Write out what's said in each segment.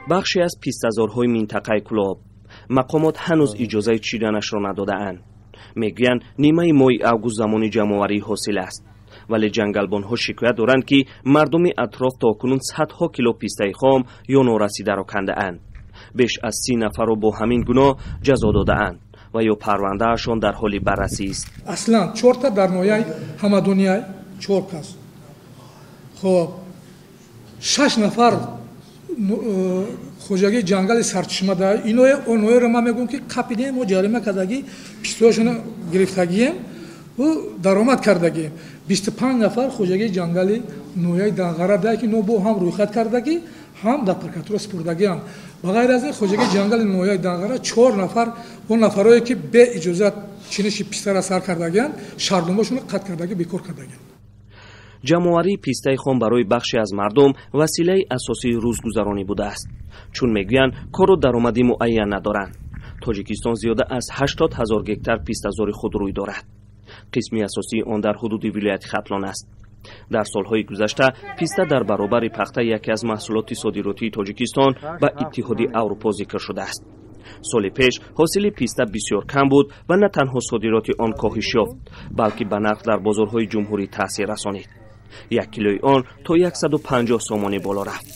Бахше аз пистазорҳои минтақаи Кӯлоб. Мақомот ҳанӯз иҷозаи чиданашро надодаанд. Мегӯянд, нимаи моҳи август замони ҷамъоварии ҳосил аст, вале ҷангалбонҳо шикоят доранд, ки мардуми атроф то кунун садҳо кило пистаи хом ё норасидаро кандаанд. Беш аз 30 нафарро бо ҳамин гуноҳ ҷазо додаанд ва ё парвандаашон дар ҳоли баррасист. Аслан чорта дар ноҳияи Ҳамадония, чор кас. Хоб, шаш нафар хоҷагии ҷангали Сарчашмада. Иное оноеро ман мегӯям, ки қапидем, мо ҷарима кардагӣ, пистояшона гирифтагием, ӯ даромад кардагием. 25 нафар хоҷагии ҷангали ноҳияи Данғара да, ки ино бо ҳам рӯйхат кардагӣ, ҳам дар прокуратура супурдагиам. Ба ғайр аз ин, хоҷагии ҷангали ноҳияи Данғара чор нафар, он нафарое ки бе иҷозат чиниши пистара сар кардагианд, шартномаашонро қатъ кардагӣ, бекор кардагианд. Ҷамъоварии пистаи хом барои бахше аз мардум василаи асосии рӯзгузаронӣ будааст, чун мегӯянд, кору даромади муайян надоранд. Тоҷикистон зиёда аз 80 000 гектар пистазори худрӯй дорад. Қисми асосии он дар ҳудуди вилояти Хатлон аст. Дар солҳои гузашта писта дар баробари пахта яке аз маҳсулоти содиротии Тоҷикистон ба Иттиҳоди Аврупо зикр шудааст. Соли пеш ҳосили писта бисёр кам буд ва на танҳо содироти он коҳиш ёфт, балки ба нарх дар бозорҳои ҷумҳурӣ таъсир расонид. Як килои он то 150 сомонӣ боло рафт.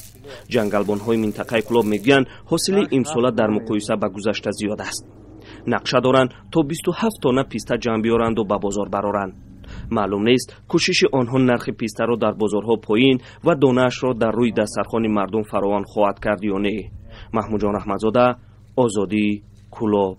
Ҷангалбонҳои минтақаи Кӯлоб мегӯянд, ҳосили имсола дар муқоиса ба гузашта зиёд аст. Нақша доранд, то 27 тонна писта ҷамъ биёранду ба бозор бароранд. Маълум нест, кӯшиши онҳо нархи пистаро дар бозорҳо поин ва донаашро дар рӯи дастархони мардум фаровон хоҳад кард ё не. Маҳмудҷон Раҳматзода, Озодӣ, Кӯлоб.